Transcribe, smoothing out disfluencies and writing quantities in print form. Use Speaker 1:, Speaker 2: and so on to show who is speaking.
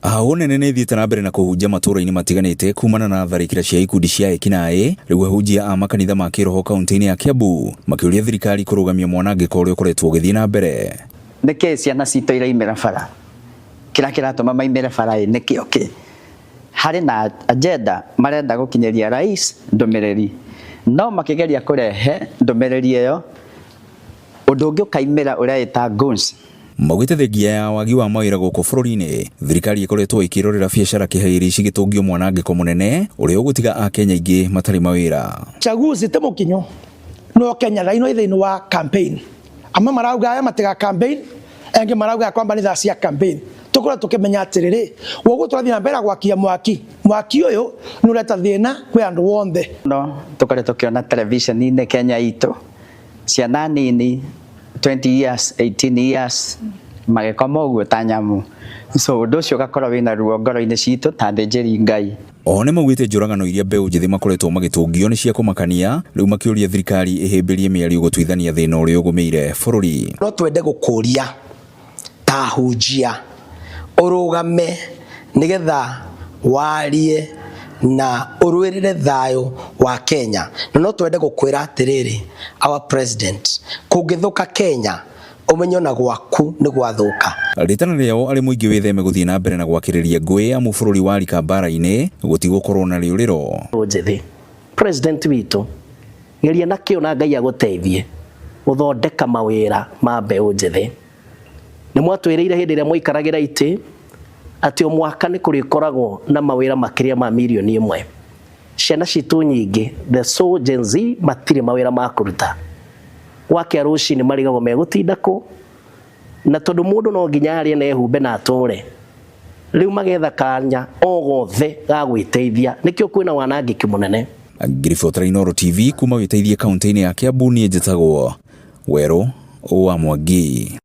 Speaker 1: Hau nene nĩ ĩthiĩte na mbere na kũhunja matũũra-inĩ matiganĩte kumana na tharĩkĩra cia ikundi cia ekinaĩ. Rĩu ahunjia a makanitha ma kĩroho kaunti-inĩ ya Kiambu makĩũria thirikari kũrũgamia mwanangĩko ũrĩa ũkoretwo ũgĩthiĩ na mbere.
Speaker 2: Nĩkĩ ciana citũ iraimĩra bara? Kĩrĩa kĩratũma maimĩre bara ĩ nĩkĩo kĩ? Harĩ na agenda marenda gũkinyĩria rais ndũmĩrĩri, no makĩgeria kũrehe ndũmĩrĩri ĩyo, ũndũ ũngĩ ũkaimĩra ũreĩta goons.
Speaker 1: Maugĩte thengia ya wagi wa mawĩra gũkũ bũrũri-inĩ, thirikari ĩkoretwo ĩkĩrorera biacara kĩhaĩri cigĩtũngio mwanangĩko mũnene ũrĩa ũgũtiga Akenya aingĩ matarĩ mawĩra.
Speaker 3: Chaguzi ti mukinyo no Kenya thaa ino ĩ thĩinĩ wa campaign. Amwe marauga aya matiga campaign, engĩ marauga kwamba nĩ thaa cia campaign. Tũkorwo tũkĩmenya atĩrĩrĩ, woguo tũrathiĩ na mbere na gwakia mwaki, mwaki ũyũ nĩ ũreta thĩna kwĩ andũ wonthe.
Speaker 2: No tũkoretwo tũkĩona television-inĩ Kenya itũ ciana nini 20 years, 18 years magĩkoma ũguo ta nyamũ. So ũndũ ũcio ũgakorwo wĩna ruo ngoro-inĩ citũ ta athĩnjĩri Ngai.
Speaker 1: Oho nĩmaugĩte njũragano iria mbeũ njĩthĩ makoretwo magĩtũngio nĩ cia kũmakania, rĩu makĩũria thirikari ĩhĩmbĩrie mĩario gũtuithania thĩna ũrĩa ũgũmĩire bũrũri.
Speaker 4: No twende gũkũria ta ahunjia ũrũgame nĩgetha warie na ũrũĩrĩre thayũ wa Kenya. Na no twende gũkwĩra atĩrĩrĩ, our president, kũngĩthũka Kenya ũmenye ona gwaku nĩ gwathũka.
Speaker 1: Rĩtana rĩao arĩ mũingĩ wĩtheme gũthiĩ na mbere na gwakĩrĩria ngũĩ amu bũrũri warika mbara-inĩ gũtigũkorwo na rĩũrĩro.
Speaker 5: Njĩthĩ, president witũ, geria na kĩo na Ngai agũteithie gũthondeka mawĩra ma mbeũ njĩthĩ. Nĩ mwatwĩrĩire hĩndĩ ĩrĩa mwaikaragĩra itĩ atĩ o mwaka nĩ kũrĩkoragwo na mawĩra makĩria ma mirioni ĩmwe. Ciana citũ nyingĩ, the so Gen Z, matirĩ mawĩra ma kũruta. Gwakĩa rũcinĩ marigagwo megũtinda kũ, na tondũ mũndũ no nginya arĩe na ehumbe na atũre, rĩu magetha kanya o gothe ga gwĩteithia, nĩkĩo kwĩna wanangĩki mũnene.
Speaker 1: Ngĩribotera Inooro TV kuma wĩteithie kaunti-inĩ ya Kiambu, niĩ njĩtagwo Werũ wa Mwangi.